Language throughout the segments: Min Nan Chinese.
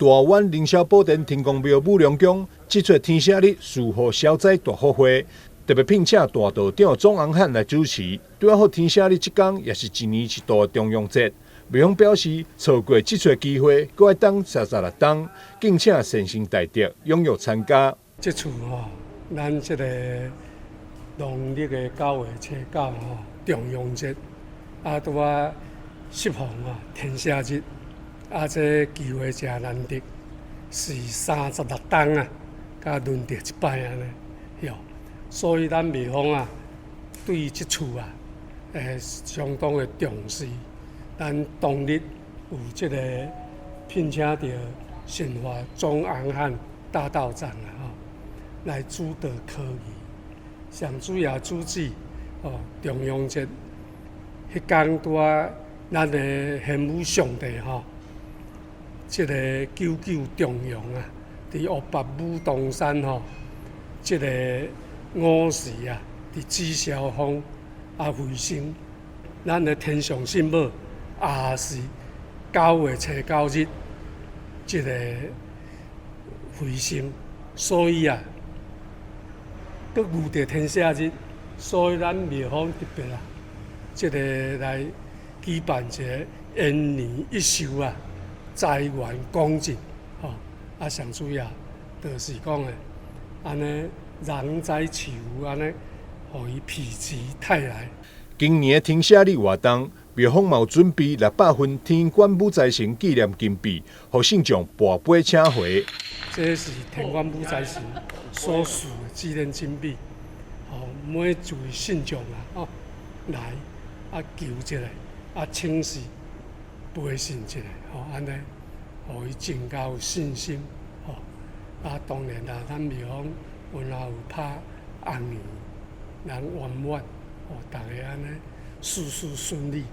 大灣凌霄寶殿天公廟武龍宮，這出天赦日賜福消災大法會，特別聘請大道長鍾昂漢來主持。拄好天赦日這工，也是一年一度的重陽節。廟方表示，錯過這出機會，閣愛等36冬，敬請善心大德踴躍參加。這次吼，咱這個農曆的9月初9吼，重陽節，啊，拄仔適逢啊天赦日，啊，這機會誠難得，是36冬啊，才輪著一擺按呢，喲。所以咱廟方啊，對這次啊，相當的重視。咱當日有這個聘請著神華鍾昂漢大道長啊，吼，來主導科儀。上主要主旨哦，重陽節彼工拄仔咱的玄武上帝吼，這個九九重陽啊，佇烏北武當山吼，這個午時啊，佇紫霄峰啊飛升，咱的天上聖母也是9月初9日，這個飛升，所以啊，閣遇著天赦日，所以咱廟方特別啊，這個來舉辦一個延年益壽啊，財源廣進，吼啊，上主要就是講的，按呢禰災賜福，按呢，予伊否極泰來。今年的天赦日活動，廟方嘛有準備600份天官武財神紀念金幣，予信眾跋杯請回。這是天官武財神所賜的紀念金幣，吼，每一位信眾啊，哦，來啊求一下，啊請示背信一下，吼，按呢，予伊增加有信心，吼。啊，當然啦，咱廟方阮也有拍紅圓，人圓滿，哦，逐家按呢事事順利。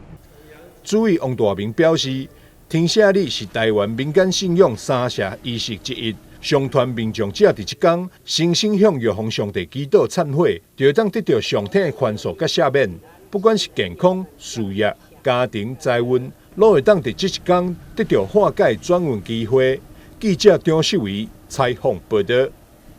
主委王大明表示，天赦日是台灣民間信仰三社儀式之一。相傳民眾只要佇這工，誠心向玉皇上帝祈禱懺悔，就會當得著上天的寬恕佮赦免。不管是健康、事業、家庭、財運，攏會當佇這一工得著化解轉運機會。記者張秀維採訪報導。